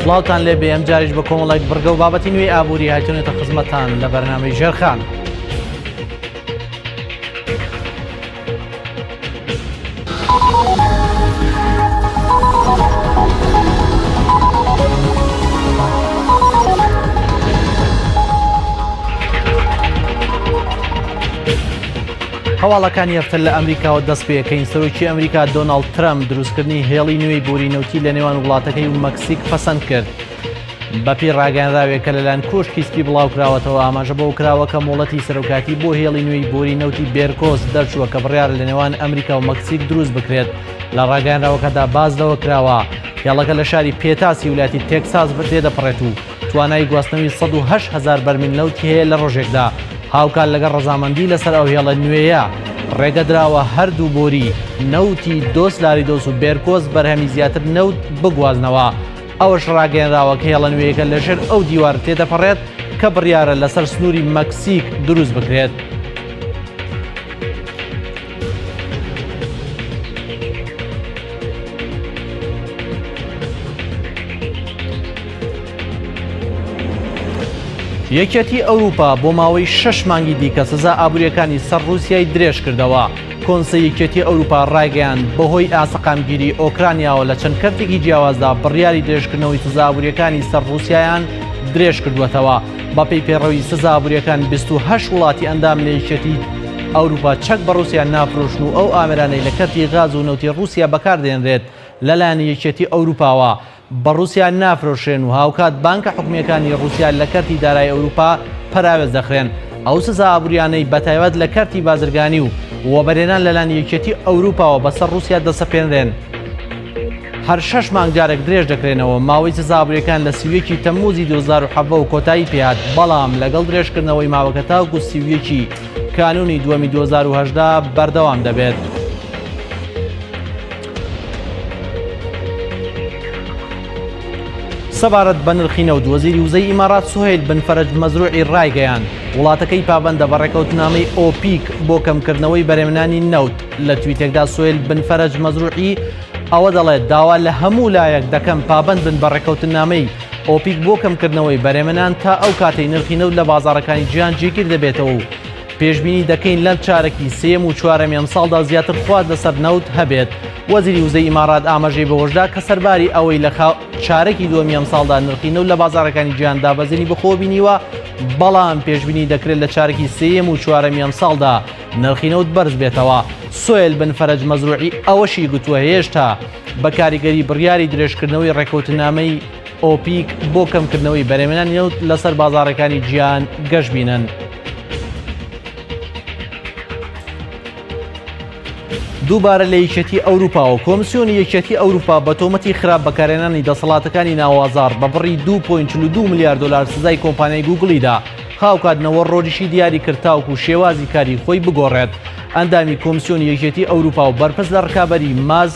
سڵاوتان لێ بێ ئەمجاریش بە کۆمەڵێک بڕگە و بابەتی نوێی ئابووری هاتوونەتە خزمەتان لە بەرنامەی ژێرخان. هەواڵەکانی هەفتە لە ئەمریکاوە دەست پێەکەین سەرۆکی ئەمریکا دۆناڵد ترەمپ دروستکردنی هێڵی نوێی بۆری نەوتی لە نێوان وڵاتەکەی و مەکسیک پەسەند کرد. بەپێی ڕاگەیەنراوێک کە لەلایەن کۆشکی سپی بڵاوکراوەتەوە، ئاماژە بەوە کراوە کە مۆڵەتی سەرۆکایەتی بۆ هێڵی نوێی بۆری نەوتی بێرکۆس دەرچووە کە بڕیارە لە نێوان ئەمریکا و مەکسیک دروست بکرێت. لە ڕاگەیەنراوەکەدا باس لەوە کراوە، هێڵەکە لە شاری پێتاسی ویلایەتی تێکساس تێدەپەڕێت و توانای گواستنەوەی 108 هەزار بەرمیل نەوتی هەیە لە ڕۆژێکدا. هاوکات لەگەڵ ڕەزامەندی لەسەر ئەو هێڵە نوێیە، ڕێگە دراوە هەردوو بۆری نەوتی دۆس لاریدۆس و بێرکۆس بەرهەمی زیاتر نەوت بگوازنەوە. ئەوەش ڕاگەیەنراوە کە هێڵە نوێیەکە لەژێر ئەو دیوارە تێدەپەڕێت کە بڕیارە لەسەر سنووری مەکسیک دروست بکرێت. یەکێتی ئەوروپا بۆ ماوەی شەش مانگی دیکە سزا ئابووریەکانی سەر رووسیای درێژ کردەوە. کۆنسەی یەکێتی ئەوروپا ڕایگەیاند، بەهۆی ناسەقامگیری ئۆکرانیاوە لە چەند کەرتێکی جیاوازدا بڕیاری درێژکردنەوەی سزا ئابوورییەکانی سەر ڕووسیایان درێژکردووەتەوە. بەپێی پەیڕەوی سزا ئابوورییەکان 28 وڵاتی ئەندام لە یەکێتی ئەوروپا چەک بە ڕووسیا نافرۆشن و ئەو ئامێرانەی لە کەرتی غاز و نەوتی ڕووسیا بەکاردێنرێت لەلایەن یەکێتی ئەوروپاوە بە ڕووسیا نافرۆشرێن و هاوکات بانکە حکومییەکانی ڕووسیا لە کەرتی دارایی ئەوروپا پەراوێز دەخرێن. ئەو سزا ئابوورییانەی بەتایبەت لە کەرتی بازرگانی و وەبەرهێنان لەلایەن یەکێتی ئەوروپاوە بەسەر ڕووسیا دەسەپێنرێن، هەر شەش مانگ جارێک درێژ دەکرێنەوە. ماوەی سزا ئابوورییەکان لە 31 ی تەمموزی 2017 وە کۆتایی پێهات، بەڵام لەگەڵ درێژکردنەوەی ماوەکە تاوەکو 31 ی کانوونی دووەمی 2018 بەردەوام دەبێت. سەبارەت بە نرخی نەوت وەزیری وزەی ئیمارات سوهەیل بن فەرەج مەزروعی ڕایگەیاند، وڵاتەکەی پابەندە بە ڕێکەوتنامەی ئۆپیک بۆ کەمکردنەوەی بەرهەمهێنانی نەوت. لە تویتێکدا سوهەیل بن فەرەج مەزروعی ئەوە دەڵێت، داوا لە هەموو لایەک دەکەم پابەند بن بە ڕێکەوتنامەی ئۆپیک بۆ کەمکردنەوەی بەرهەمهێنان تا ئەو کاتەی نرخی نەوت لە بازاڕەکانی جیهان جێگیر دەبێتەوە و پێشبینی دەکەین لەم چارەکی سێیەم و چوارەمی ئەمساڵدا زیاتر خواست لەسەر نەوت هەبێت. وەزیری وزەی ئیمارات ئاماژەی بەوەشدا کە سەرباری ئەوەی لە چارەکی دووەمی ئەمساڵدا نرخی نەوت لە بازاڕەکانی جیهان دابەزینی بەخۆوە بینیوە، بەڵام پێشبینی دەکرێت لە چارەکی سێیەم و چوارەمی ئەمساڵدا نرخی نەوت بەرز بێتەوە. سوهێل بن فەرەج مەزروعی ئەوەشی گوتووە هێشتا بە کاریگەری بڕیاری درێژکردنەوەی ڕێککەوتننامەی ئۆپیک بۆ کەمکردنەوەی بەرهەمهێنانی نەوت لەسەر بازاڕەکانی جیهان گەشبینن. دووبارە لە یەکێتی ئەوروپاوە کۆمسیۆنی یەکێتی ئەوروپا بە تۆمەتی خراپ بەکارهێنانی دەسەڵاتەکانی ناوازاڕ بە بڕی 2.42 ملیار دۆلار سزای کۆمپانیای گوگڵی دا هاوکات نەوە ڕۆژیشی دیاری کرد تاوکو شێوازی کاری خۆی بگۆڕێت ئەندامی کۆمسیۆنی یەکێتی ئەوروپا و بەرپرس لە ڕکابەری ماز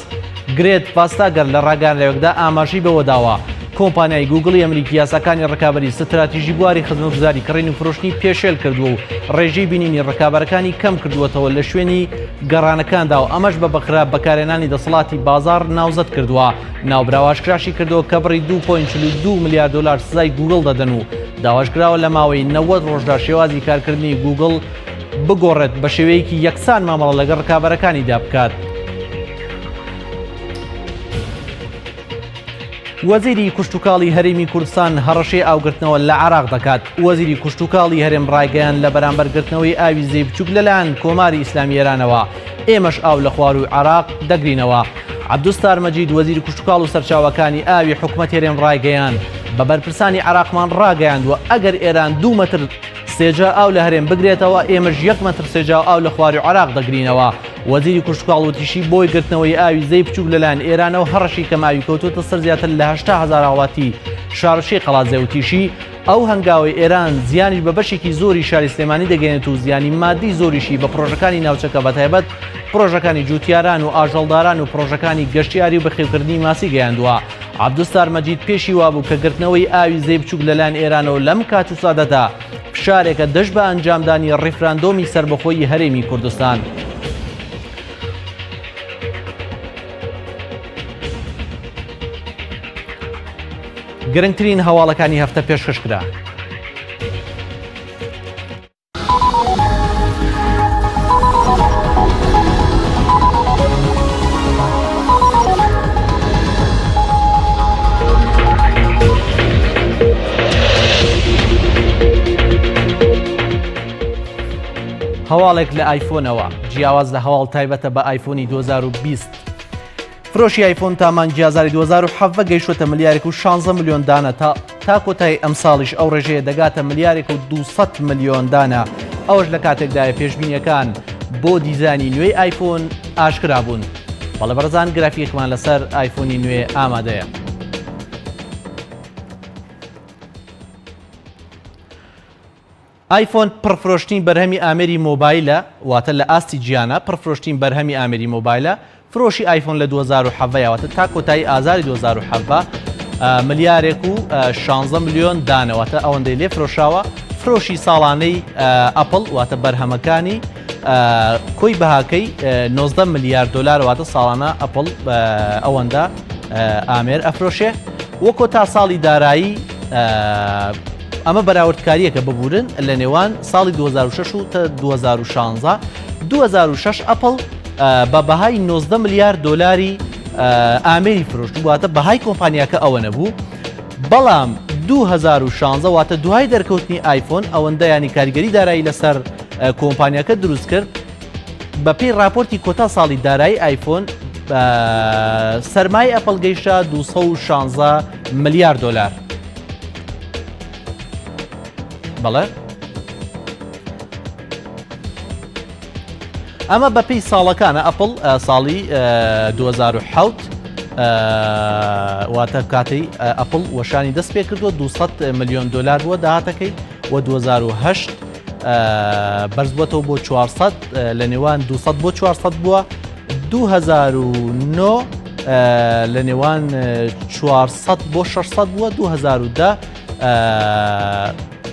گرێت ڤاستاگەر لە ڕاگەیاندراوێکدا ئاماژەی بەوەداوە، کۆمپانیای گووگڵی ئەمریکی یاساکانی ڕکابەری ستراتیژی بواری خزمەتگوزاری کڕین و فرۆشتنی پێشێل کردووە و ڕێژەی بینینی ڕکابەرەکانی کەم کردووەتەوە لە شوێنی گەڕانەکاندا و ئەمەش بە بەخراپ بەکارهێنانی دەسەڵاتی بازاڕ ناوزەد کردووە. ناوبراو ئاشکراشی کردووە کە بڕی 2.42 ملیار دۆلار سزای گووگڵ دەدەن و داواشکراوە لە ماوەی 90 ڕۆژدا شێوازی کارکردنی گووگڵ بگۆڕێت بە شێوەیەکی یەکسان مامەڵە لەگەڵ ڕکابەرەکانیدا بکات. وەزیری کشتوکاڵی هەرێمی کوردستان هەڕەشەی ئاوگرتنەوە لە عێراق دەکات. وەزیری کشتوکاڵی هەرێم ڕایگەیاند لە بەرامبەر گرتنەوەی ئاوی زێی بچووک لەلایەن کۆماری ئیسلامی ئێرانەوە ئێمەش ئاو لە خوارووی عێراق دەگرینەوە. عەبدولستار مەجید وەزیری کشتوکاڵ و سەرچاوەکانی ئاوی حکومەتی هەرێم ڕایگەیاند بە بەرپرسانی عێراقمان ڕاگەیاندووە ئەگەر ئێران دوو مەتر سێجا ئاو لە هەرێم بگرێتەوە، ئێمەش یەک مەتر سێجا ئاو لە خواروی عێراق دەگرینەوە. وەزیری کشتوکاڵ وتیشی، بۆی گرتنەوەی ئاوی زێی بچووک لەلایەن ئێرانەوە هەڕەشەی کەمئاوی کەوتووەتە سەر زیاتر لە 80 هەزار هاوڵاتی شارۆچکەی قەڵادزێ وتیشی، ئەو هەنگاوەی ئێران زیانیش بە بەشێکی زۆری شاری سلێمانی دەگەیەنێت و زیانی مادی زۆریشی بە پڕۆژەکانی ناوچەکە بەتایبەت پڕۆژەکانی جووتیاران و ئاژەڵداران و پڕۆژەکانی گەشتیاری و بەخێوکردنی ماسی گەیاندووە. عەبدولستار مەجید پێشی وابوو کە گرتنەوەی ئاوی زێی بچووک لەلایەن ئێرانەوە لەم کات و ساتەدا فشارێکە دژ بە ئەنجامدانی ڕیفراندۆمی سەربەخۆیی هەرێمی کوردستان. گرنگترین هەواڵەکانی هەفتە پێشکەش کرا. هەواڵێک لە ئایفۆنەوە جیاواز لە هەواڵ تایبەتە بە ئایفۆنی 2020. فرۆشی ئایفۆن تا مانگی ئازاری 2017 گەیشتووەتە ملیارێک و 16 ملیۆن دانە تا تا کۆتایی ئەمساڵیش ئەو ڕێژەیە دەگاتە ملیارێک و 200 ملیۆن دانە ئەوەش لە کاتێکدایە پێشبینیەکان بۆ دیزانی نوێی ئایفۆن ئاشکرا بوون. بەڵێ بەڕێزان گرافیکمان لەسەر ئایفۆنی نوێ ئامادەیە. ئایفۆن پڕفرۆشترین بەرهەمی ئامێری مۆبایلە، واتە لە ئاستی جیهانا پڕفرۆشترین بەرهەمی ئامێری مۆبایلە، فرۆشی ئایفۆن لە 2017 واتە تا کۆتایی ئازاری 2017 ملیارێک و 16 ملیۆن دانە واتە ئەوەندەی لێ فرۆشراوە، فرۆشی ساڵانەی ئەپڵ واتە بەرهەمەکانی کۆی بەهاکەی 19 ملیار دۆلار واتە ساڵانە ئەپڵ ئەوەندە ئامێر ئەفرۆشێ وەکۆ تا ساڵی دارایی ئەمە بەراوردکارییەکە ببورن لە نێوان ساڵی 2006 و تا 2016 2006 ئەپڵ بە بەهای 19 ملیار دۆلاری ئامێری فرۆشت واتە بەهای کۆمپانیاکە ئەوە نەبوو بەڵام 2016 واتە دوای دەرکەوتنی ئایفۆن ئەوەندە ینی کاریگەری دارایی لەسەر کۆمپانیاکە دروست کرد بەپێی راپۆرتی کۆتا ساڵی دارایی ئایفۆن سەرمای ئەپڵ گەیشتە 216 ملیار دۆلار. بەڵێ ئەمە بەپێی ساڵەکانە ئەپڵ ساڵی 2007 واتە کاتەی ئەپڵ وەشانی دەست پێ کردووە 200 میلیۆن دلار بووە داهاتەکەی و 2008 بەرزبووەتەوە بۆ 400 لە نێوان 200 بۆ 400 بووە 2009 لە نێوان 400 بۆ 600 بووە 2010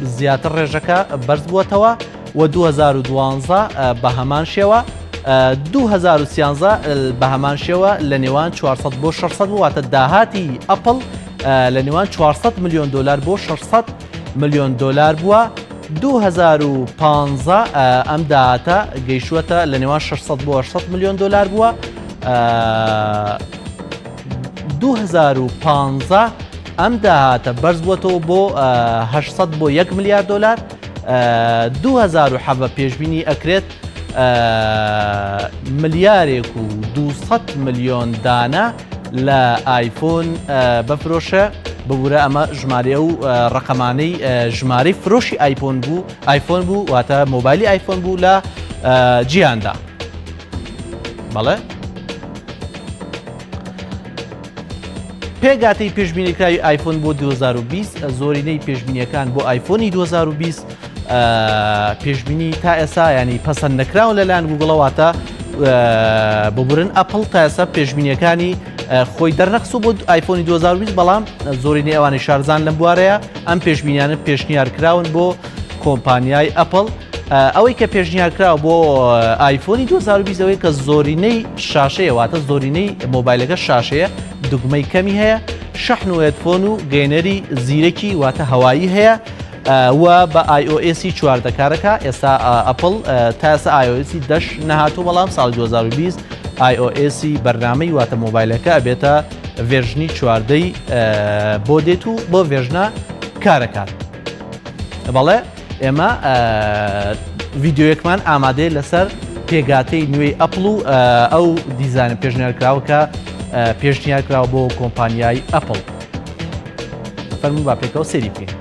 زیاتر ڕێژەکە بەرز بووەتەوە و 2012 بە هەمان شێوە 2013 بە هەمان شێوە لە نێوان 400 بۆ 600 واتە داهاتی ئەپڵ لە نێوان 400 میلیۆن دلار بۆ 600 ملیۆن دۆلار بووە، 2015 ئەم داهاتە گەیشتووەتە لە نێوان 600 بۆ 800 ملیۆن دۆلار بووە. 2015 ئەم داهاتە بەرز بووەتەوە بۆ 800 بۆ 1 ملیار دۆلار 2017 پێشبینی ئەکرێت ملیارێک و 200 ملیۆن دانە لە ئایفۆن بفرۆشە ببورە ئەمە ژمارە ئەو ڕقەمانەی ژمارەی فرۆشی ئایفۆن بوو ئایفۆن بوو واتە مۆبایلی ئایفۆن بوو لە جیهاندا بەڵێ پێگاتەی پێشبینیکراوی ئایفۆن بۆ 2020 زۆرینەی پێشبینیەکان بۆ ئایفۆنی 2020 پێشبینی تا ئێسا ینی پەسەند نەکراون لەلایەن گوگڵە واتە ببورن ئەپڵ تا ئێستا پێشبینیەکانی خۆی دەرنەخست بۆ ئایفۆنی 2020 بەڵام زۆرینەی ئەوانەی شارزان لەم بوارەیە ئەم پێشبینیانە پێشنیار کراون بۆ کۆمپانیای ئەپڵ ئەوەی کە پێشنیار کراوە بۆ ئایفۆنی 2020 ئەوەی کە زۆرینەی شاشەیە واتە زۆرینەی مۆبایلەکە شاشەیە دوگمەی کەمی هەیە شەحن و headphone و گەێنەری زیرەکی واتە هەوایی هەیە و بە iOS ی 14 کارەکە ئێستا ئەپڵ تا ئێستا iOS ی دەش نەهاتوو بەڵام ساڵی 2020 iOS ی بەرنامەی واتە مۆبایلەکە ئەبێتە version ی چواردەی بۆ دێت و بۆ version ە کارەکات بەڵێ ئێمە ڤیددیوەکمان ئامادەیە لەسەر پێگاتەی نوێی ئەپڵ و ئەو دیزانە پێشنیارکراوە کە پێشنیار کراوە بۆ کۆمپانیای ئەپڵ. فەرموو با پێکەوە سەیری بکەین.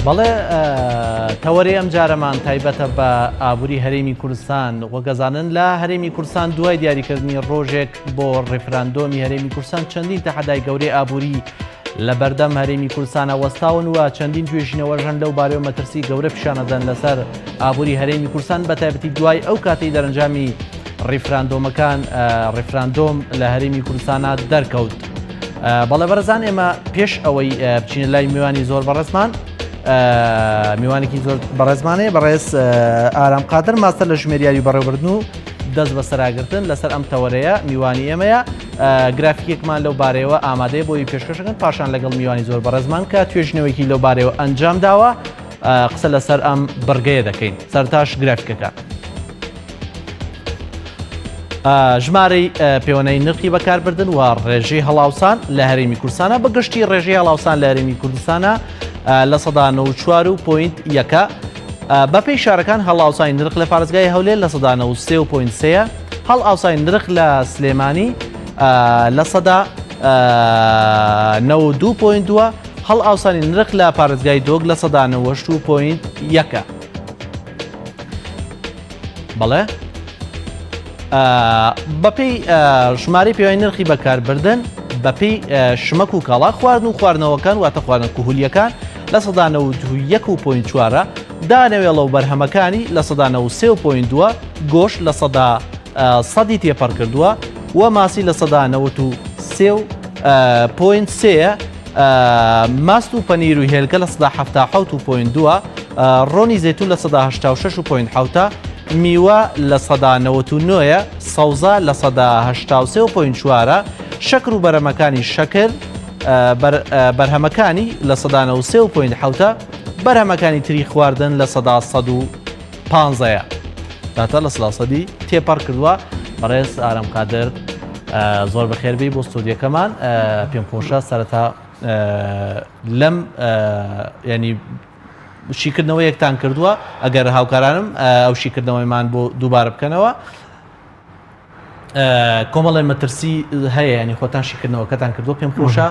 بەڵێ تەوەرەی ئەم جارەمان تایبەتە بە ئابووری هەرێمی کوردستان وەگەزانن لە هەرێمی کوردستان دوای دیاریکردنی ڕۆژێک بۆ ڕیفراندۆمی هەرێمی کوردستان چەندین تەحەدای گەورەی ئابووری لە بەردەم هەرێمی کوردستانە وەستاون و چەندین توێژینەوەش هەن لەو بارەیەوە مەترسی گەورە پیشانەدەن لەسەر ئابووری هەرێمی کوردستان بە تایبەتی دوای ئەو کاتەی دەرەنجامی ڕیفراندۆمەکان ڕیفراندۆم لە هەرێمی کوردستانە دەرکەوت. بەڵێ بەڕێزان ئێمە پێش ئەوەی بچینە لای میوانی زۆر بەڕێزمان میوانێکی زۆر بەڕێزمانەیە بەڕێز ئارام قادر ماستەر لە ژمێریاری بەڕێوەبردن و دەست بەسەراگرتن لەسەر ئەم تەوەرەیە میوانی ئێمەیە گرافیکێکمان لەو بارەیەوە ئامادەیە بۆی پێشکەشەکەن پاشان لەگەڵ میوانی زۆر بەڕێزمان کە توێژینەوەیەکی لەو بارەیەوە ئەنجام داوە قسە لەسەر ئەم بڕگەیە دەکەین سەرتاش گرافیکەکە. ژمارەی پێوەنەی نرخی بەکاربردن و ڕێژەی هەڵاوسان لە هەرێمی کوردستانە بە گشتی ڕێژەی هەڵاوسان لە هەرێمی کوردستانە لە 94 point یەکە بەپێی شارەکان هەڵاوسانی نرخ لە پارێزگای هەولێر 93.3 هەڵئاوسانی نرخ لە سلێمانی 92.2 هەڵئاوسانی نرخ لە پارێزگای دۆک 98.1 بەڵێ بەپێی ژمارەی پێوای نرخی بەکاربردن بەپێی شمەک و کاڵا خواردن و خواردنەوەکان واتە خواردنە کوهولیەکان لە 91 point چوارە دانەوێڵە و بەرهەمەکانی لە 93 point دووە گۆشت لە سەدی تێپەڕ کردووە و ماسی لە 93 point سێیە ماست و پەنیر و هێلکە 77 و point دووە ڕۆنی زەیتون 86 و point حوتە میوە 99 سەوزە 83 و point چوارە شەکر و بەرەمەکانی شەکر بەرهەمەکانی 93 و point حوتە بەرهەمەکانی تری خواردن 115 داتا لە سەدا سەدی تێپەڕ کردووە بەڕێز ئارام قادر زۆر بەخێربێی بۆ ستۆدیەکەمان پێم خۆشە سەرەتا لەم ینی شیکردنەوە یەکتان کردووە ئەگەر هاوکارانم ئەو شیکردنەوەیمان بۆ دووبارە بکەنەوە کۆمەڵی مەترسی هەیە ینی خۆتان شیکردنەوەکەتان کردو پێم خۆشە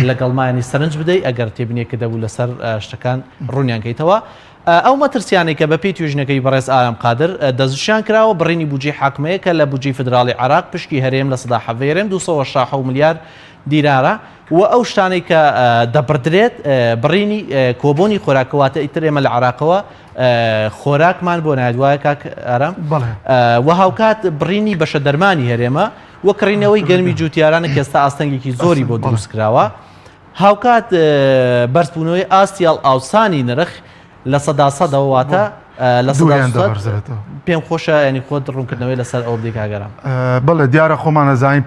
لەگەڵمانی سەرنج بدەیت ئەگەر تێبینێکە دەبوو لەسەر شتەکان ڕوونیانکەیتەوە ئەو مەترسیانەی کە بەپێی توێژینەکەی بەڕێز ئارام قادر دەستنیشان کراوە، بڕینی بودجەی حاکمەیە کە لە بودجەی فیدراڵی عێراق پشکی هەرێم 17% هەرێم 287 ملیار دینارە و ئەو شتانەی کە دەبڕدرێت بڕینی کۆبۆنی خۆراکە واتە ئیتر ئێمە لە عێراقەوە خۆراکمان بۆ نایەت وایە کاک ئارام؟ بەڵێ. و هاوکات بڕینی بەشە دەرمانی هەرێمە و کڕینەوەی گەنمی جوتیارانە کە ئێستا ئاستەنگێکی زۆری بۆ دروست کراوە. هاوکات بەرزبوونەوەی ئاستی هەڵئاوسانی نرخ لە سەدەوە واتە 100% پێم خۆشە ینی خۆت ڕوونکردنەوەی لەسەر ئەو بدەی کاک ئارام. بەڵێ دیارە خۆمان ئەزانین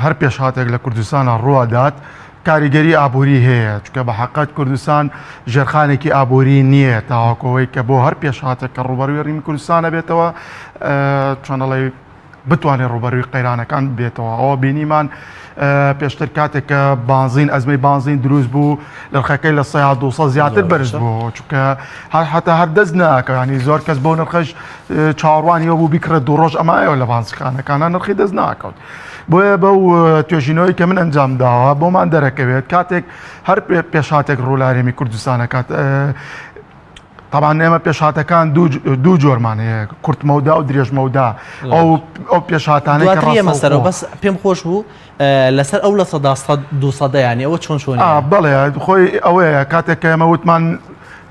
هەر پێشهاتێک لە کوردستانە ڕووئەدات کاریگەری ئابووری هەیە چونکە بە حەقەت کوردستان ژێرخانێکی ئابووری نییە تاوەکەوەی کە بۆ هەر پێشهاتێک کە ڕووبەروی ڕیمی کوردستانە بێتەوە چۆنەڵی بتوانێت ڕووبەرووی قەیرانەکان ببێتەوە ئەوە بینیمان پێشتر کاتێک کە بانزین ئەزمەی بانزین دروست بوو نرخەکەی لە سەیا 200 زیاتر بەرز بوو چونکە هەر حتا هەر دەست ناکەانی زۆر کەس بۆ نرخش چاوەڕوانی ئەو بوو بیکڕێت دوو ڕۆژ ئەمایەوە لە بانزیخانەکانە نرخی دەست ناکەوت بۆیە بەو توێژینەوەی کە من ئەنجام داوە بۆمان دەرەکەوێت کاتێک هەر پێشهاتێک ڕوو لە هەرێمی کوردستانەکات تەبعەن ئێمە پێشهاتەکان دوو جۆرمان هەیە کورت مەودا و درێژ مەودا ئەو ئەو پێشهاتانەی کە ڕاستەوخۆ سەرەوە بەس پێم خۆش بوو لەسەر ئەو 100% 200 ینی ئەوە چۆن چۆن بەڵێ خۆی ئەوەیە کاتێک کە ئێمە وتمان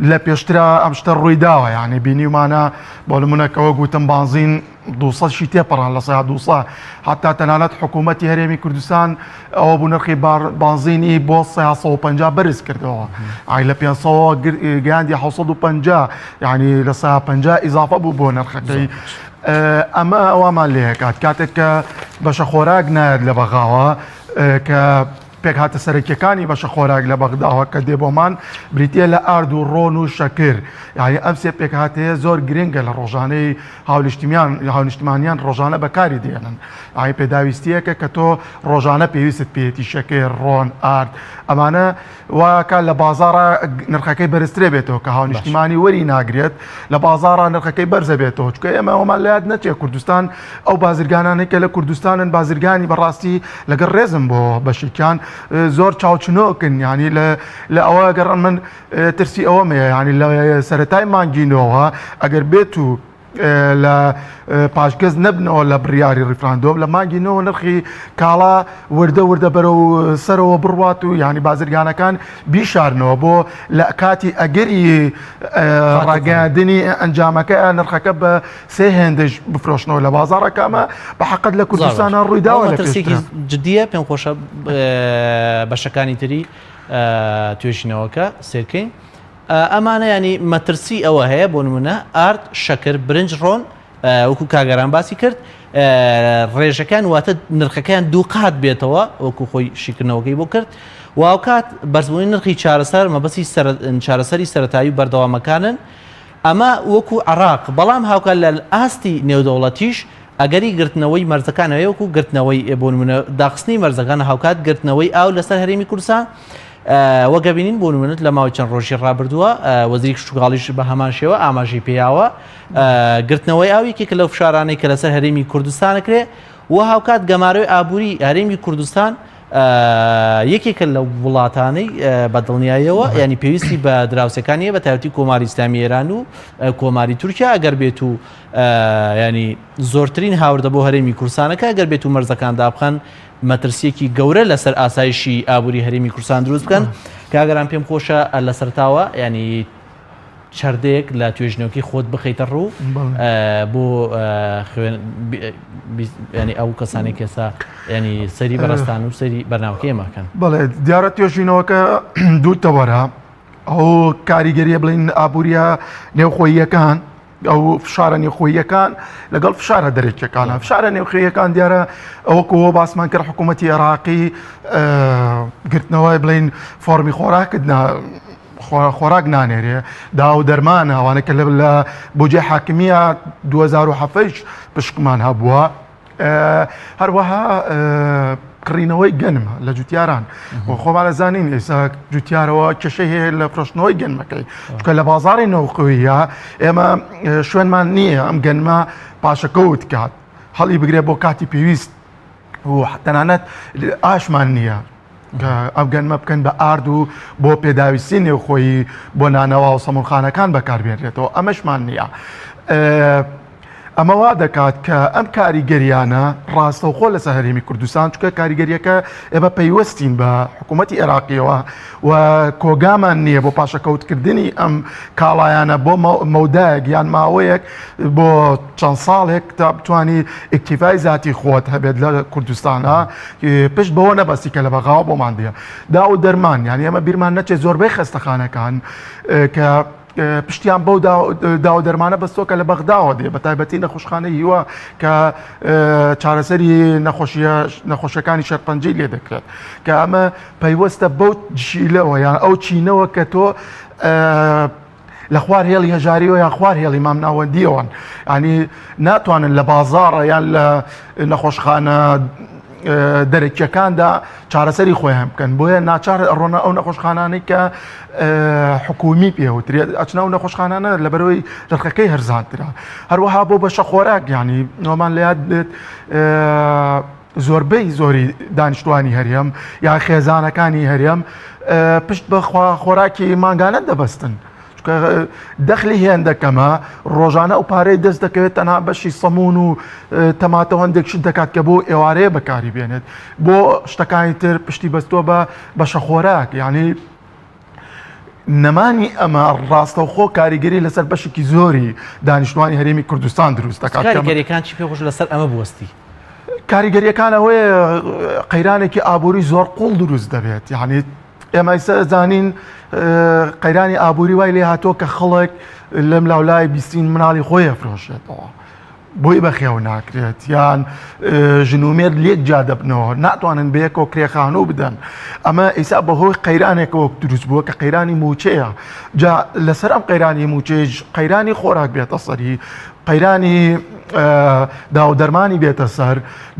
لە پێشترا ئەم شتە ڕووی داوە یعنی بینیومانە بۆ نمونەکەەوە گوتم بانزین 200 شی تێپەڕان لە سەیا 200 حتا تەنانەت حکوومەتی هەرێمی کوردستان ئەوە بوو نرخی بانزینی بۆ 350 بەرز کردەوە ئای لە 500 گەیاندی 750 یعنی لە 150 ئیزافە بوو بۆ نرخەکەی ئەمە ئەومان لێکات کاتێک کە بەشە خۆراک نایەت لە بەغاوە کە پێکهاتە سەرەکیەکانی بەشە خۆراک لە بەغداوە کە دێ بۆمان بریتە لە ئارد و ڕۆن و شەکر یعنی ئەم سێ پێکهاتەیە زۆر گرنگە لە ڕۆژانەی هاونیشتیمان هاونیشتمانیان ڕۆژانە بەکاری دێنن ئای پێداویستیەکە کە تۆ ڕۆژانە پێویستت پێیەتی شەکر ڕۆن ئارد ئەمانە واکە لە بازاڕە نرخەکەی بەرزترێ بێتەوە کە هاونیشتیمانی وەری ناگرێت لە بازاڕە نرخەکەی بەرزە بێتەوە چکە ئێمە ئەومان لە یاد نەچێت کوردستان ئەو بازرگانانەی کە لە کوردستانن بازرگانی بەڕاستی لەگەڵ ڕێزم بۆ بەشێکیان. زۆر چاوچنۆکن یعنی لە ئەوە گەڕ من ترسی ئەوەم هەیە یعنی لە سەرەتای مانگی نۆوە ئەگەر بێت و لە پاشگەز نەبنەوە لە بڕیاری ڕیفراندۆم لە مانگی نۆوە نرخی کاڵا وردە وردە بەرەو سەرەوە بڕوات و یعنی بازرگانەکان بیشارنەوە بۆ لە کاتی ئەگەری ڕاگەیاندنی ئەنجامەکە نرخەکە بە سێ هێندەش بفرۆشنەوە لە بازاڕەکە ئەمە بە حەقت لە کوردستانە ڕوویداوە لە ترسێکی جدیە پێم خۆشە بەشەکانی تری توێژینەوەکە سێرکەین ئەمانە ینی مەترسی ئەوە هەیە بۆ نمونە ئارد شەکر برنج ڕۆن وەکو کاگەران باسی کرد ڕێژەکان واتە نرخەکەیان دووقات بێتەوە وەکو خۆی شیکردنەوەکەی بۆ کرد و هاوکات بەرزبوونی نرخی چارەسەر مەبەستی چارەسەری سەتایی و بەردەوامەکانن ئەمە وەکو عراق بەڵام هاوکات لە ئاستی نێودەوڵەتیش ئەگەری گرتنەوەی مەرزەکان هەیە وەکو گرتنەوەی بۆ نمونە داخستنی مەرزەکان هاوکات گرتنەوەی ئاو لەسەر هەرێمی کوردستان وەک ئەبینین بۆ نمونە لە ماوەی چەند ڕۆژی ڕابردووە وەزیری کشتوکاڵیش بە هەمان شێوە ئاماژەی پێیاوە گرتنەوەی ئاو یەکێکە لەو فشارانەی کە لەسەر هەرێمی کوردستان کرێ و هاوکات گەمارۆی ئابووری هەرێمی کوردستان یەکێکە لە وڵاتانەی بە دڵنیاییەوە ینی پێویستی بە دراوسەکانیە بە تایبەتی کۆماری ئیسلامی ئێران و کۆماری تورکیا ئەگەر بێت و ینی زۆرترین هاوردە بۆ هەرێمی کوردستانەکە ئەگەر بێت و مەرزەکان دابخەن مەترسیەکی گەورە لەسەر ئاسایشی ئابووری هەرێمی کوردستان دروست بکەن کاگەران پێم خۆشە لە سەرتاوە ینی چەردەیەک لە توێژینەوەکەی خۆت بخەیتە ڕوو بۆ ینی ئەو کەسانی کەسا ینی سەری بەڕستان و سەری بەرناوکەی ماکەن بەڵێ دیارە توێژینەوەکە دوو تەوەرە ئەو کاریگەریە بڵین ئابووریە نێوخۆییەکان ئەو فشارە نێوخۆییەکان لەگەڵ فشارە دەرەکیەکانە فشارە نێوخۆییەکان دیارە ئەوەکەوە باسمان کرد حکوومەتتی عێراقی گرتنەوەی بڵین فۆرمی خۆراکت خۆراک نانێرێ دا و دەرمانە ئەوانە کە لە بودجەی حاکمیە 2007 پشکمان هەبووە هەروەها کڕینەوەی گەنمە لە جوتیاران و خۆمانە زانین ئێستا جوتیارەوە کێشەی هەیە لە فرۆشتنەوەی گەنمەکەی چکە لە بازاری نەوخۆیە ئێمە شوێنمان نییە ئەم گەنمە پاشەکەوت کات هەڵی بگرێ بۆ کاتی پێویست و تەنانەت ئاشمان نییە کە ئەم گەنمە بکەن بە ئارد و بۆ پێداویستی نێوخۆیی بۆ نانەوا و سەمونخانەکان بەکاربێنرێتەوە ئەمەشمان نییە. ئەمە وا دەکات کە ئەم کاریگەریانە ڕاستەوخۆ لەسەر هەرێمی کوردستان چکە کاریگەریەکە ئێمە پەیوەستین بە حکوومەتتی عێراقیەوە و کۆگامان نییە بۆ پاشەکەوتکردنی ئەم کاڵایانە بۆ مەودایەک یان ماوەیەک بۆ چەند ساڵێک تا بتانی ئیکتیفای زاتی خۆت هەبێت لە کوردستانە پشت بەوە نەبەستی کە لە بەغاوە بۆمان دێ دا و دەرمان یان ئێمە بیرمان نەچێت زۆربەی خەستەخانەکان کە پشتیان بەو داو دەرمانە بەستۆ کە لە بەغداوە دێ بە تایبەتی نەخۆشخانەی هیوا کە چارەسەری نەخۆشیە نەخۆشەکانی شەرپەنجەی لێ دەکرێت کە ئەمە پەیوەستە بەو جیلەوە یان ئەو چینەوە کە تۆ لە خوار هێڵی هەژاریەوە یان خوار هێڵی مامناوەندیەوەن ینی ناتوانن لە بازاڕە یان لە نەخۆشخانە دەرەکیەکاندا چارەسەری خۆیان بکەن بۆیە ناچار ئەڕۆنە ئەو نەخۆشخانانەی کە حکومی پێوترێت ئەچنە ئەو نەخۆشخانانە لەبەرەوەی نرخەکەی هەرزانترە هەروەها بۆ بەشە خۆراک ینی نۆمان لە یاد بێت زۆربەی زۆری دانیشتوانی هەرێم یان خێزانەکانی هەرێم پشت بە خۆراکی مانگانە دەبەستن چونکە دەخلی هێندە کەمە ڕۆژانە ئەو پارەی دەست دەکەوێت تەنها بەشی سەمون و تەماتە و هەندێک شت دەکات کە بۆ ئێوارەیە بەکاری بێنێت بۆ شتەکانی تر پشتی بەستووە بە بەشە خۆراک یعنی نەمانی ئەمە ڕاستەوخۆ کاریگەری لەسەر بەشێکی زۆری دانیشتوانی هەرێمی کوردستان دروست دەکات کاریگەریەکان چی پێ خۆش لەسەر ئەمە بوەستی کاریگەریەکان ئەوەیە قەیرانێکی ئابووری زۆر قوڵ دروست دەبێت یعنی ئێمە ئیستا ئەزانین قەیرانی ئابووری وای لێ هاتووە کە خەڵک لەم لاولای بیستین مناڵی خۆی ئەفرۆشێتەوە بۆی بەخێو ناکرێت یان ژنومێت لێک جا دەبنەوە ناتوانن بەیەکەوە کرێخانوو بدەن ئەمە ئیسا بەهۆی قەیرانێکەوە دروست بووە کە قەیرانی موچەیە جا لەسەر ئەم قەیرانی موچەیش قەیرانی خۆراک بێتە سەری. قەیرانی داو دەرمانی بێتە سەر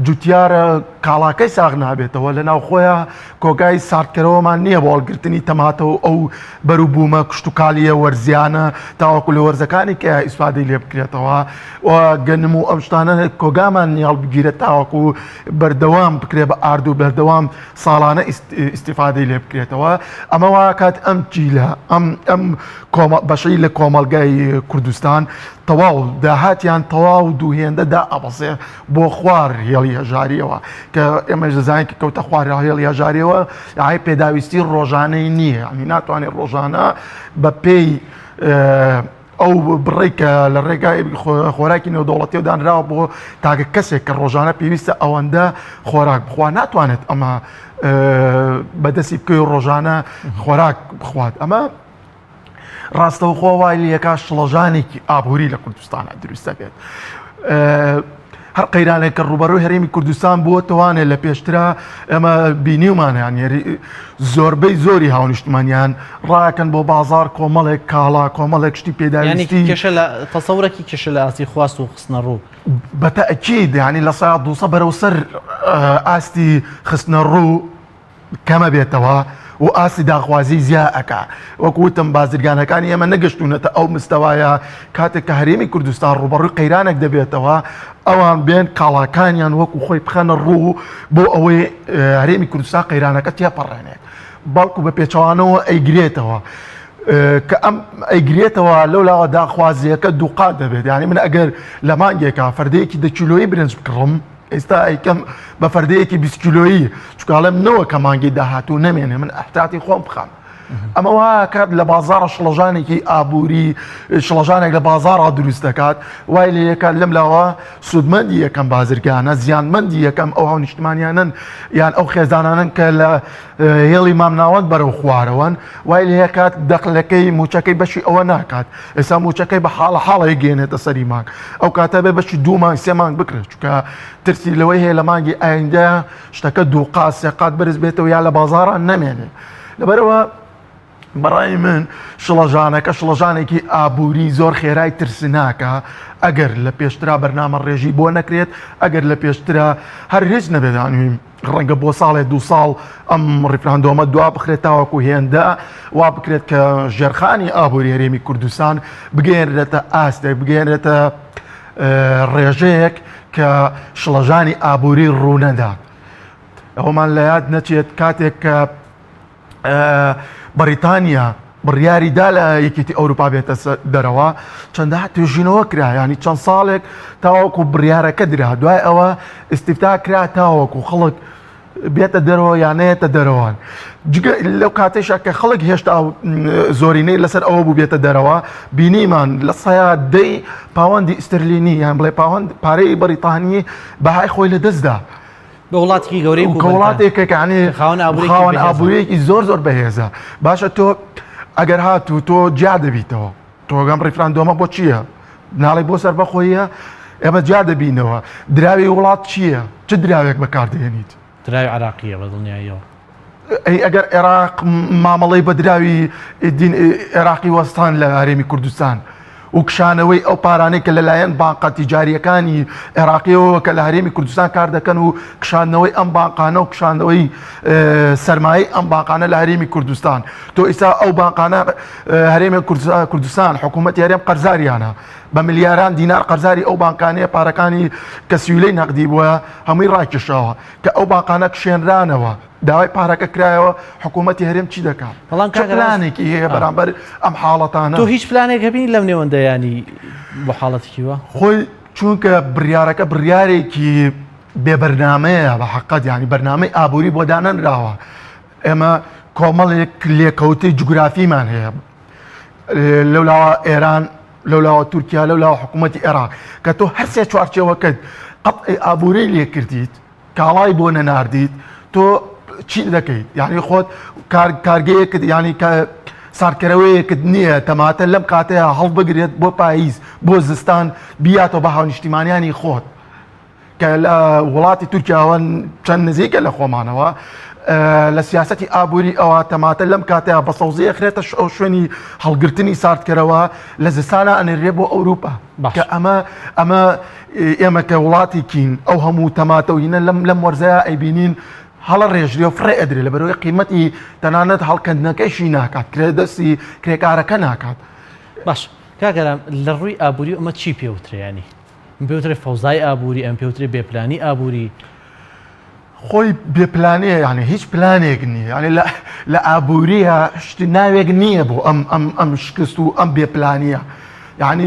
جوتیارە کاڵاکەی ساغ نابێتەوە لە ناوخۆیە کۆگای ساردکەرەوەمان نییە بۆ هەڵگرتنی تەماتە و ئەو بەروبوومە کشتتوکالیە وەرزیانە تاوەکو لە وەرزەکانی کە ئیسفادەی لێ بکرێتەوە و گەنم و ئەم شتانە کۆگامان نیە هەڵبگیرێت تاوەکو بەردەوام بکرێ بە ئارد و بەردەوام ساڵانە ئیسیفادەی لێ بکرێتەوە ئەمە واکات ئەم جیلە ئەم ئەم بەشەی لە کۆمەڵگای کوردستان تەواو داهاتیان تەواو دوو هێندە دائەبەزێ بۆ خوار هێڵی هەژاریەوە کە ئێمەش دەزانین کە کەوتە خوار هێڵی هەژاریەوە ئای پێداویستی ڕۆژانەی نییە ینی ناتوانێت ڕۆژانە بە پێی ئەو بڕێک کە لە ڕێگای خۆراکی نێودەوڵەتی و دانراوە بۆ تاکە کەسێک کە ڕۆژانە پێویستە ئەوەندە خۆراک بخوا ناتوانێت ئەمە بەدەستی بکەی ڕۆژانە خۆراک بخوات ئەمە ڕاستەوخۆ وای لەکە شڵەژانێکی ئابووری لە کوردستانە دروست دەبێت. هەر قەیرانێک کە ڕوبەڕووی هەرێمی کوردستان بووە توانێت لە پێشترا ئێمە بینیومانیان زۆربەی زۆری هاونیشتمانیان ڕاکەن بۆ بازار کۆمەڵێک کاڵا کۆمەڵێک شتی پێداویستی کێشە لە تەسەورەکی کێشە لە ئاستی خواست و خستنە ڕوو بەتەئکید یانی لە سا 200 بەرەو سەر ئاستی خستنە ڕوو کەمە بێتەوە و ئاستی داخوازی زیا ئەکا وەک وتم بازرگانەکانی ئێمە نەگەشتونەتە ئەو مستەوایە کاتێک کە هەرێمی کوردستان ڕوبەڕووی قەیرانێک دەبێتەوە ئەوان بێن کاڵاکانیان وەکو خۆی بخەنە ڕوو بۆ ئەوەی هەرێمی کوردستان قەیرانەکە تێپەڕێنێت بەڵکو بە پێچەوانەوە ئەیگرێتەوە کە ئەم ئەیگرێتەوە لەو لاوە داخوازیەکە دووقات دەبێت یعنی من ئەگەر لە مانگێکا فەردەیەکی دە کیلۆیی برنج بکڕم ئێستا ئەیکەم بە فەردەیەکی 20 کیلۆیی چکاڵم نەوە کە مانگی داهاتوو نەمێنێ من ئەحتاتی خۆم بخەم ئەمە وا کات لە بازاڕە شڵەژانێکی ئابووری شڵەژانێک لە بازاڕا دروست دەکات وای لێ یەکات لەم لاوە سوودمەندی یەکەم بازرگانە زیانمەندی یەکەم ئەو هاونیشتمانیانن یان ئەو خێزانانن کە لە هێڵی مامناوەند بەرەو خوارەوەن وای لێ یەکات دەخلەکەی موچەکەی بەشی ئەوە ناکات ئێستا موچەکەی بە حاڵە حاڵی گەێنێتە سەری مانگ ئەو کاتە بێ بەشی دوو مانگ سێ مانگ بکرێت چونکە ترسی لەوەی هەیە لە مانگی ئایندە شتەکە دوو قات سێ قات بەرز بێتەوە یا لە بازاڕان نەمێنێ لەبەرەوە بەڕای من شڵەژانەکە شڵەژانێکی ئابووری زۆر خێرای ترسناکە ئەگەر لە پێشترا بەرنامە ڕێژی بۆ نەکرێت ئەگەر لە پێشترا هەر هیچ نەبێت ڕەنگە بۆ ساڵێ دوو ساڵ ئەم ڕیفراندۆمە دوا بخرێت تاوەکو هێندە وا بکرێت کە ژێرخانی ئابووری هەرێمی کوردستان بگەێنرێتە ئاستێک بگەێنرێتە ڕێژەیەک کە شڵەژانی ئابووری ڕوونەدات ئەومان لە یاد نەچێت کاتێک کە بەریتانیا بڕیاری دا لە یەکێتی ئەوروپا بێتە دەرەوە چەندەها توێژینەوە کرا ینی چەند ساڵێک تاوەکو بڕیارەکە درا دوای ئەوە ئیسیفتا کرا تاوەکو خەڵک بێتە دەرەوە یانەیەتە دەرەوە جگە لەو کاتێشا کە خەڵک هێشتا زۆرینەی لەسەر ئەوە بوو بێتە دەرەوە بینیمان لە سەیا دەی پاوەندی ئیسترلینی یان بڵێ پاوەند پارەی بەریتانی بەهای خۆی لە دەستدا بە وڵاتێکی گەورەی کە وڵاتێکە کە خاوەن خاوەن ئابووریەکی زۆر زۆر بەهێزە باشە تۆ ئەگەر هاتوو تۆ جیا دەبیتەوە تۆگەم ڕیفراندۆمە بۆ چییە؟ ناڵی بۆ سەربەخۆیە ئێمە جیا دەبینەوە دراوی وڵات چییە؟ چ دراوێک بەکاردێنیت؟ دراوی عراقیە بە دڵنیاییەوە. ئەی ئەگەر عێراق مامەڵەی بە دراوی عێراقی وەستان لە هەرێمی کوردستان و کشانەوەی ئەو پارانەی کە لەلایەن بانقە تیجاریەکانی عێراقیەوە کە لە هەرێمی کوردستان کار دەکەن و کشاندنەوەی ئەم بانقانە و کشاندنەوەی سەرمایەی ئەم بانقانە لە هەرێمی کوردستان تۆ ئیسا ئەو بانقانە هەرێمی کوردستان حکوومەتی هەرێم قەرزاریانە بە ملیاران دینار قەرزاری ئەو بانکانەیە پارەکانی کە سیولەی نەقدی بووە هەمووی ڕاکێشاوە کە ئەو بانقانە کشێنرانەوە داوای پارەکە کرایەوە حکوومەتی هەرێم چی دەکات بەڵام چ پلانێکی هەیە بەرامبەر ئەم حاڵەتانە تۆ هیچ پلانێک هەبینی لەم نێوەندە ینی بۆ حاڵەتێکی وا خۆی چونکە بڕیارەکە بڕیارێکی بێبەرنامەیە بە حقت ینی بەرنامەی ئابووری بۆ دانەنراوە ئێمە کۆمەڵێک لێکەوتەی جوگرافیمان هەیە لەولاوە ئێران لەولاوە تورکیا لەولاوە حکوومەتی عێراق کە تۆ هەرسێ چوارچێوەکەت قەتعی ئابووری لێکردیت کاڵای بۆ نەناردیت تۆ چی دەکەیت یعنی خۆت کارگەیەکت یعنی کە ساردکەرەوەیەکت نییە تەماتە لەم کاتەیە هەڵبگرێت بۆ پاییز بۆ زستان بیاتەوە بە هاونیشتیمانیانی خۆت کە لە وڵاتی تورکیاوە چەند نزیکە لە خۆمانەوە. لە سیاسەتی ئابووری ئەوە تەماتە لەم کاتەیە بە سەوزی ئەخرێتە ئەو شوێنی هەڵگرتنی ساردکەرەوە لە زستانە ئەنێرێ بۆ ئەوروپا کە ئەمە ئەمە ئێمە کە وڵاتێکین ئەو هەموو تەماتە و هینە لەم لەم وەرزەیە ئەیبینین هەڵە ڕێژرێ و فڕێ ئەدرێ لە بەرەوەی قیمەتی تەنانەت هەڵکەندنەکەشی ناکات کرێ دەستی کرێکارەکە ناکات. باش کاک ئارام لە ڕووی ئابووری ئەمە چی پێوترێ ینی ئەم پێوترێ فەوزای ئابووری ئەم پێوترێ بێپلانی ئابووری؟ خۆی بێپلانەیە یعنی هیچ پلانێک نییە یعنی لە لە ئابووریە شتی ناوێک نییە بۆ ئەم ئەم ئەم شکست و ئەم بێپلانیە یعنی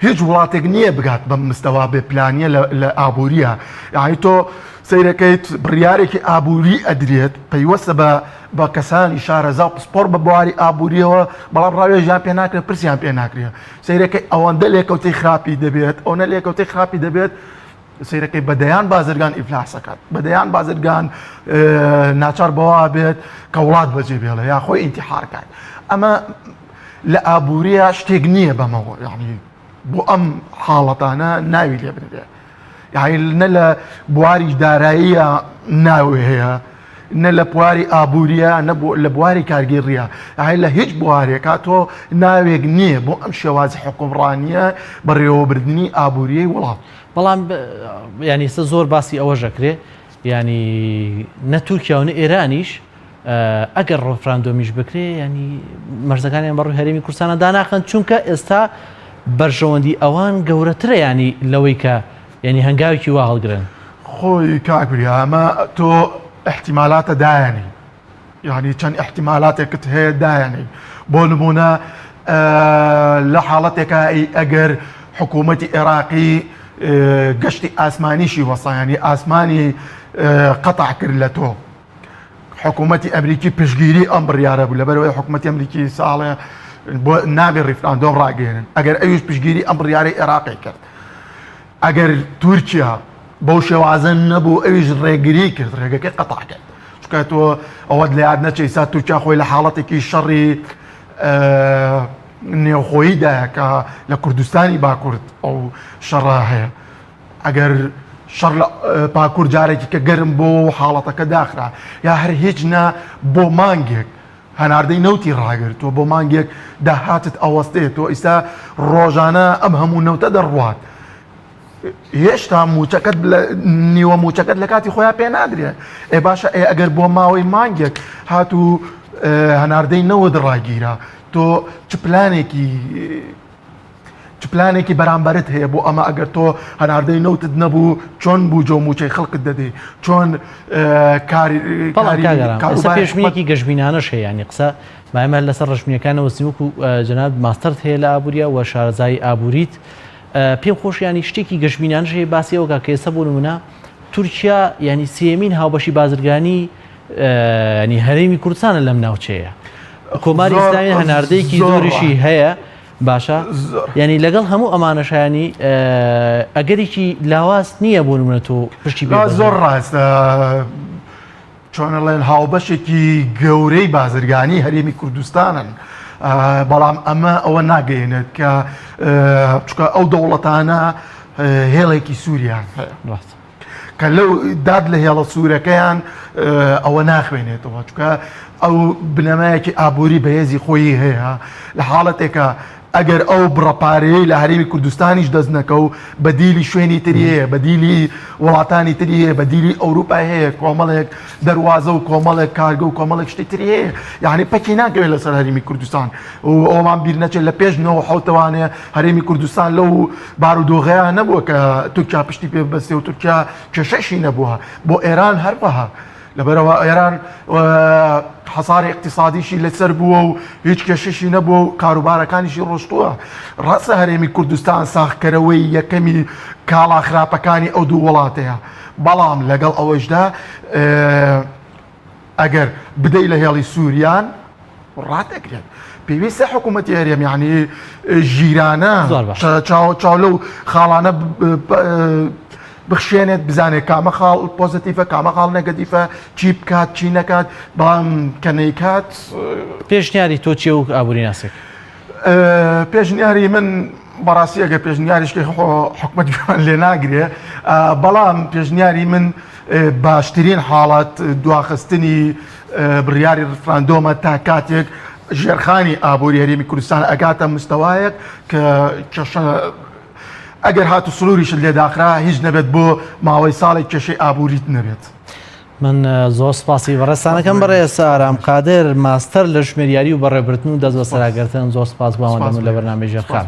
هیچ وڵاتێک نییە بگات بەم مستەوا بێ پلانیە لە ئابووریە یعنی تۆ سەیرەکەیت بڕیارێکی ئابووری ئەدرێت پەیوەستە بە بە کەسانی شارەزا و پسپۆر بە بواری ئابووریەوە بەڵام ڕاوێژیان پێ ناکرێت پرسیان پێ ناکرێت سەیرەکەی ئەوەندە لێکەوتەی خراپی دەبێت ئەوەنە لێکەوتەی خراپی دەبێت سەیرەکەی بە دەیان بازرگان ئیفلاس ئەکات بە دەیان بازرگان ناچار بەوە بێت کە وڵات بەجێ بێڵێ یا خۆی ئینتیحار کات ئەمە لە ئابووریە شتێک نییە بەمەوە یعنی بۆ ئەم حاڵەتانە ناوی لێ بنرێ یعنی نە لە بواری داراییە ناوێ هەیە نە لە بواری ئابووریە نە لە بواری کارگێڕیە یعنی لە هیچ بوارێکا تۆ ناوێک نییە بۆ ئەم شێوازی حکومڕانیە بەڕێوەبردنی ئابووریەی وڵات. بەڵام یعنی ئێستا زۆر باسی ئەوەش ئەکرێ یعنی نە تورکیا و نە ئێرانیش ئەگەر ڕفراندۆمیش بکرێ ینی مەرزەکانیان بەڕووی هەرێمی کوردستانە داناخەن چونکە ئێستا بەرژەوەندی ئەوان گەورەترە ینی لەوەی کە ینی هەنگاوێکی وا هەڵگرن. خۆی کاک بریا ئەمە تۆ ئیحتیمالاتە دایەنی یعنی چەند ئیحتیمالاتێکت هەیە دایەنی بۆ نمونە لە حاڵەتێکا ئەگەر حکوومەتی عێراقی گەشتی ئاسمانیشی وەسایانی ئاسمانی قەتع کرد لە تۆ حکوومەتی ئەمریکی پشگیری ئەم بڕیارە بوو لەبەرەوەی حکوومەتی ئەمریکی ساڵێ بۆ نابێ ڕیفراندۆم ڕاگەێنن ئەگەر ئەویش پشگیری ئەم بڕیارەی عێراقی کرد ئەگەر تورکیا بەو شێوازە نەبوو ئەویش ڕێگری کرد ڕێگەکەی قەتع کرد چونکە تۆ ئەوەت لە یاد نەچێ ئیستا تورکیا خۆی لە حاڵەتێکی شەڕی نێوخۆییدایە کە لە کوردستانی باکوورد ئەو شەڕە هەیە ئەگەر شەڕ لە باکوور جارێکی کە گەرم بۆ حاڵەتەکە داخرا یا هەر هیچ نا بۆ مانگێک هەناردەی نەوتی ڕاگرت تۆ بۆ مانگێک داهاتت ئەوەستێت تۆ ئیستا ڕۆژانە ئەم هەموو نەوتە دەڕوات هێشتا موچەکەت نیوە موچەکەت لە کاتی خۆیان پێ نادرێت ئێ باشە ئێ ئەگەر بۆ ماوەی مانگێک هاتوو هەناردەی نەوت ڕاگیرا تۆ چ پلانێکی چ پلانێکی بەرامبەرت هەیە بۆ ئەمە ئەگەر تۆ هەناردەی نەوتت نەبوو چۆن بوو جۆ موچەی خەڵکت دەدەی چۆن کاری پێشبینێکی گەشبینانەش هەیە ینی قسە مایمە لەسەر ڕژمینەکانەوە سیوەک و جەناب ماستەرت هەیە لە ئابووریە و شارەزایی ئابووریت پێم خۆش ینی شتێکی گەشبینانش هەیە باسی ئەوکە کە ئێستا بۆ نمونە تورکیا ینی سێمین هاوبەشی بازرگانی ینی هەرێمی کوردستانە لەم ناوچەیە کۆماری ئیسلامی هەناردەیەکی زۆریشی هەیە باشە یعنی لەگەڵ هەموو ئەمانەشانی ئەگەرێکی لاواز نییە بۆ نمونە تۆ پشتی زۆر ڕاستە چۆنەڵێن هاوبەشێکی گەورەی بازرگانی هەرێمی کوردستانن بەڵام ئەمە ئەوە ناگەێنێت کە چکە ئەو دەوڵەتانە هێڵێکی سووریان هەیە ڕاست کە لەو داد لە هێڵە سوورەکەیان ئەوە ناخوێنێتەوە چکە ئەو بنەمایەکی ئابووری بەهێزی خۆی هەیە لە حاڵەتێکە ئەگەر ئەو بڕە پارەیەی لە هەرێمی کوردستانیش دەست نەکەو بەدیلی شوێنی تری هەیە بەدیلی وڵاتانی تری هەیە بەدیلی ئەوروپای هەیە کۆمەڵێک دەروازە و کۆمەڵێک کارگە و کۆمەڵێک شتی تری هەیە یعنی پەکی ناکەوێت لەسەر هەرێمی کوردستان و ئەومان بیر نەچێت لە پێش نەوە حوتەوانێ هەرێمی کوردستان لەو بارودۆغەیە نەبووە کە تورکیا پشتی پێ بەستێ و تورکیا کێشەشی نەبووە بۆ ئێران هەروەها لەبەرئەوە ئێران حەساری ئیقتیسادیشی لەسەر بووە و هیچ کێشەشی نەبووە و کاروبارەکانیشی ڕۆشتووە ڕاستە هەرێمی کوردستان ساغکەرەوەی یەکەمی کاڵا خراپەکانی ئەو دوو وڵاتەیە بەڵام لەگەڵ ئەوەشدا ئەگەر بدەی لە هێڵی سووریان ڕادەگرێت پێویستە حکوومەتی هەرێم یعنی ژیرانە چاو چاو لەو خاڵانە بخشێنێت بزانێت کامە خاڵ پۆزەتیفە کامە خاڵ نەگەتیفە چی بکات چی نەکات بەڵام کە نەیکات پێشنیاری تۆ چیە وەک ئابووری ناسێک؟ پێشنیاری من بەڕاستی ئەگەر پێشنیاریش حکومەت گوێمان لێ ناگرێ بەڵام پێشنیاری من. باشترین حاڵەت دواخستنی بڕیاری ڕفراندۆمە تا کاتێک ژێرخانی ئابووری هەرێمی کوردستان ئەگاتە مستەوایەک کە کێشە ئەگەر هات و سنووریشت لێ داخرا هیچ نەبێت بۆ ماوەی ساڵێک کێشەی ئابووریت نەبێت. من زۆر سپاسی بەڕێزتانەکەم بەڕێز ئارام قادر ماستەر لە ژمێریاری و بەڕێبردن و دەست بەسەراگرتن زۆر سپاس بۆ ئامادەبوون لە بەرنامەی ژێرخان.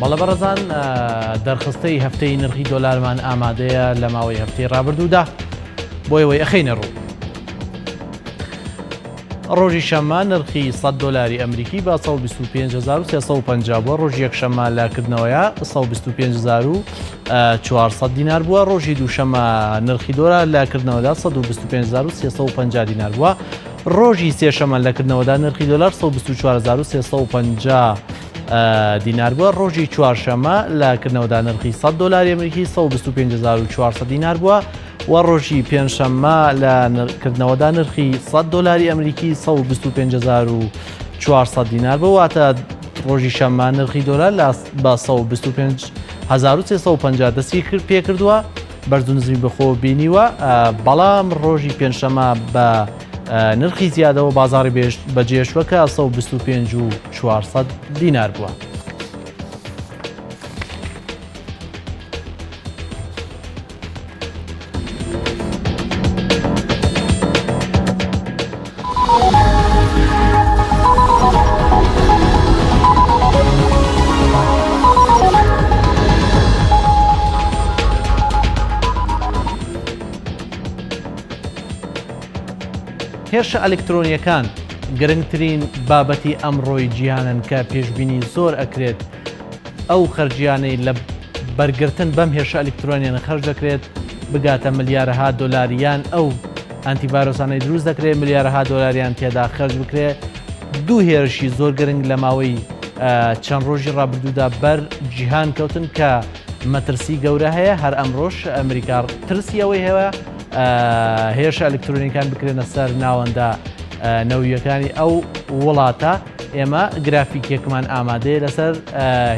بەڵێ بەڕێزان دەرخستەی هەفتەی نرخی دۆلارمان ئامادەیە لە ماوەی هەفتەی ڕابردوودا بۆ ئەوەی ئەخەینە ڕوو. ڕۆژی شەممە نرخی 100 دۆلاری ئەمریکی بە 125350 بووە ڕۆژی یەکشەممە لە کردنەوەیە 125400 دینار بووە ڕۆژی دووشەممە نرخی دۆلار لە کردنەوەدا 125350 دینار بووە ڕۆژی سێشەمە لە کردنەوەدا نرخی دۆلار 124350 دینار بووە ڕۆژی چوارشەمە لە کردنەوەدا نرخی 100 دۆلاری ئەمریکی 125400 دینار بووە و ڕۆژی پێنجشەممە لە کردنەوەدا نرخی 100 دۆلاری ئەمریکی 125400 دینار بوو واتە ڕۆژی شەممە نرخی دۆلار لە بە 125350 دەستی کرد پێکردووە بەرز و نزمی بەخۆ بینیوە بەڵام ڕۆژی پێنجشەممە بە نرخی زیادەوە بازاڕی بەجێشوە کە 125 و 400 دینار بووە. هێرشە ئەلکترۆنیەکان گرنگترین بابەتی ئەمڕۆی جیهانن کە پێشبینی زۆر ئەکرێت ئەو خەرجیانەی لە بەرگرتن بەم هێرشە ئەلیکترۆنیانە خەرج دەکرێت بگاتە ملیارەها دۆلار یان ئەو ئەنتیڤایرۆسانەی دروست دەکرێت ملیارەها دۆلاریان تێدا خەرج بکرێت دوو هێرشی زۆر گرنگ لە ماوەی چەند ڕۆژی ڕابردوودا بەر جیهان کەوتن کە مەترسی گەورە هەیە هەر ئەمڕۆش ئەمریکا ترسی ئەوەی هەیە هێرشە ئەلکترۆنیەکان بکرێنە سەر ناوەندە نەویەکانی ئەو وڵاتە ئێمە گرافیکێکمان ئامادەیە لەسەر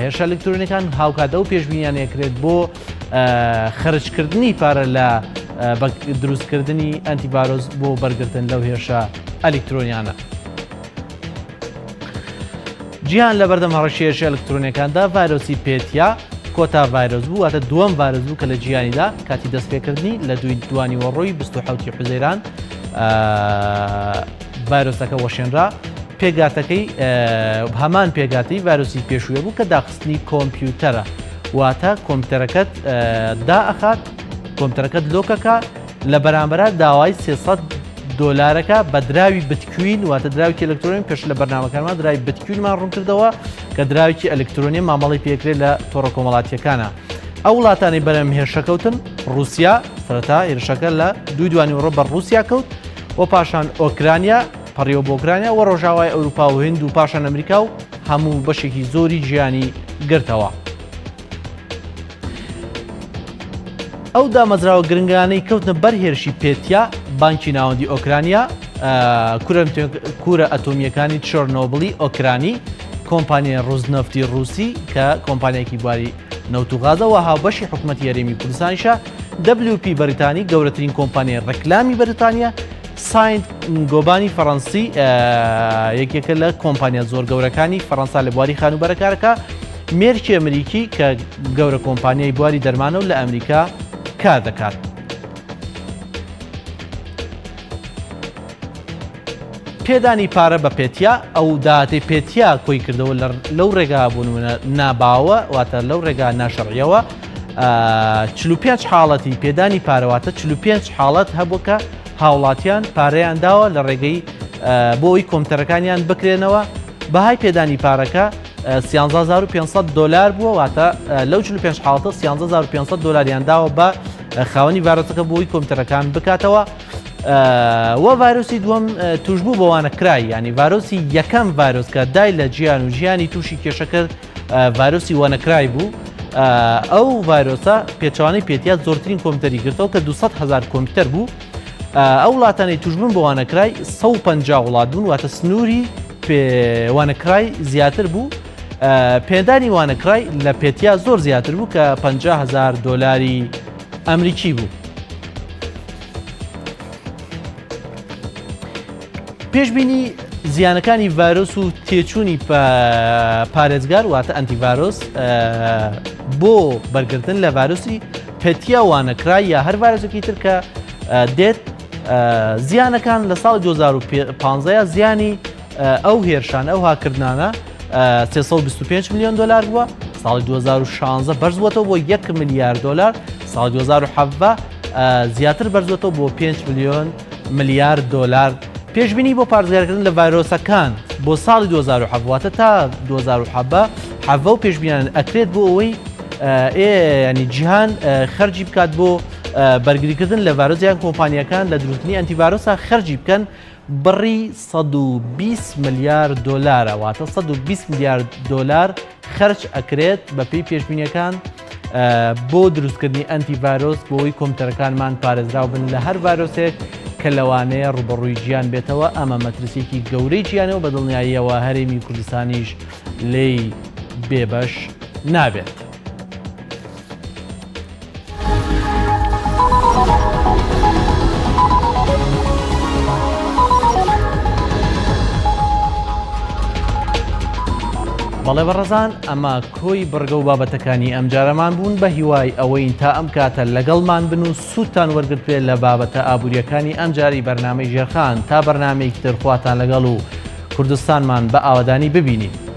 هێرشە ئەلکترۆنیەکان هاوکات ئەو پێشبینیانە کرێت بۆ خرجکردنی پارە لە دروستکردنی ئەنتیڤایرۆس بۆ بەرگرتن لەو هێرشە ئەلکترۆنیانە. جیهان لە بەردەم هەڕەشەی هێرشە ئەلکترۆنیەکاندا ڤایرۆسی پێتیا کۆتا ڤایرۆس بوو واتە دووەم ڤایرۆس بوو کە لە جیهانیدا کاتی دەستپێکردنی لە دوی دوانیوەڕۆی 27 حوزەیران ڤایرۆسەکە وەشێنرا، پێکهاتەکەی هەمان پێکهاتەی ڤایرۆسی پێشوویە بوو کە داخستنی کۆمپیوتەرە واتە کۆمپیوتەرەکەت دائەخات کۆمپیوتەرەکەت lock ەکە لە بەرامبەرا داوای 300 دۆلارەکە بە دراوی بتکوین واتە دراوێکی ئەلکترۆنی پێش لە بەرنامەکانمان دراوی بتکوینمان ڕوون کردەوە کە دراوێکی ئەلکترۆنی مامەڵی پێکرێت لە تۆڕە کۆمەڵاتیەکانە ئەو وڵاتانی بەرەم هێرشەکەوتن رووسیا سەرەتا هێرشەکە لە دووی دوانیوەڕۆ بە رووسیا کەوت و پاشان ئۆکرانیا پەڕیەوە بۆ ئۆکرانیا و ڕۆژاوای ئەوروپا و هند و پاشان ئەمریکا و هەموو بەشێکی زۆری جیهانی گرتەوە. ئەو دامەزراوە گرنگانەی کەوتنە بەر هێرشی پێتیا بانکی ناوەندی ئۆکرانیا کورە ئەتۆمیەکانی چۆرنۆبڵی ئۆکرانی کۆمپانیای ڕوزنەفتی ڕوسی کە کۆمپانیایکی بواری نەوت و غازە و هاوبەشی حکومەتی هەرێمی کوردستانیشە، WP بەریتانی گەورەترین کۆمپانیای ڕێکلامی بەریتانیە، ساینت گۆبانی فەڕەنسی یەکێکە لە کۆمپانیا زۆر گەورەکانی فەڕەنسا لە بواری خانووبەرەکارەکە، مێرکی ئەمریکی کە گەورە کۆمپانیای بواری دەرمانە و لە ئەمریکا کار دەکات. پێدانی پارە بە پێتیا، ئەو داهاتەی پێتیا کۆی کردەوە لەو ڕێگا بۆ نمونە ناباوە واتە لەو ڕێگا ناشەرعیەوە 45 حاڵەتی پێدانی پارە واتە 45 حاڵەت هەبوو کە هاوڵاتیان پارەیان داوە لە ڕێگەی بۆ ئەوی کۆمپیوتەرەکانیان بکرێنەوە بەهای پێدانی پارەکە 13500 دلار بووە واتە لەو 45 حاڵەتە 13500 دلاریان داوە بە خاوەنی ڤایرۆسەکە بۆی کۆمپیوتەرەکان بکاتەوە و ڤایرۆسی دووەم توشبوو بە وانەکرای ینی ڤایرۆسی یەکەم ڤایرۆس کە دای لە جیان و ژیانی تووشی کێشە کرد ڤایرۆسی وانەکرای بوو. ئەو ڤایرۆسە پێچەوانەی پێتیا زۆرترین کۆمپیوتەری گرتەوە کە 200 هزار کۆمپیوتەر بوو. ئەو وڵاتانەی توشبوون بە WannaCry 150 وڵات بوون واتە سنووری WannaCry زیاتر بوو. پێدانی WannaCry لە پێتیا زۆر زیاتر بوو کە 50 هزار دۆلاری ئەمریکی بوو. پێشبینی زیانەکانی ڤایرۆس و تێچوونی پارێزگار واتە ئەنتیڤایرۆس بۆ بەرگرتن لە ڤایرۆسی پەتیا WannaCry یا هەر ڤایرۆسێکی تر کە دێت زیانەکان لە ساڵی 2015 زیانی ئەو هێرشانە ئەو هاکردنانە 325 میلیۆن دلار بووە ساڵی 2016 بەرزبووەتەوە بۆ 1 ملیار دلار ساڵی 2017 زیاتر بەرزبووەتەوە بۆ 5 میلیۆن ملیار دلار پێشبینی بۆ پارێزگارکردن لە ڤایرۆسەکان بۆ ساڵی 2017 واتە تا 2017 حەڤە و پێشبینیان ئەکرێت بۆ ئەوەی ینی جیهان خەرجی بکات بۆ بەرگریکردن لە ڤایرۆس یان کۆمپانیەکان لە دروستنی ئەنتیڤایرۆسا خەرجی بکەن بڕی 120 ملیار دۆلارە واتە 120 ملیار دۆلار خەرج ئەکرێت بە پێی پێشبینیەکان بۆ دروستکردنی ئەنتی ڤایرۆس بۆی کۆمپیوتەرەکانمان پارێزراو بن لە هەر ڤایرۆسێک کە لەوانەیە ڕوبەڕووی جیان بێتەوە ئەمە مەترسیەکی گەورەی جیانە و بە دڵنیاییەوە هەرێمی کوردستانیش لێی بێبەش نابێت. بەڵێ بەڕێزان ئەمە کۆی بڕگە و بابەتەکانی ئەمجارەمان بوون بە هیوای ئەوەین تا ئەم کاتە لەگەڵمان بن و سوودتان وەرگرتبێت لە بابەتە ئابووریەکانی ئەمجاری بەرنامەی ژێرخان تا بەرنامەیەکی تر خواتان لەگەڵ و کوردستانمان بە ئاوەدانی ببینین.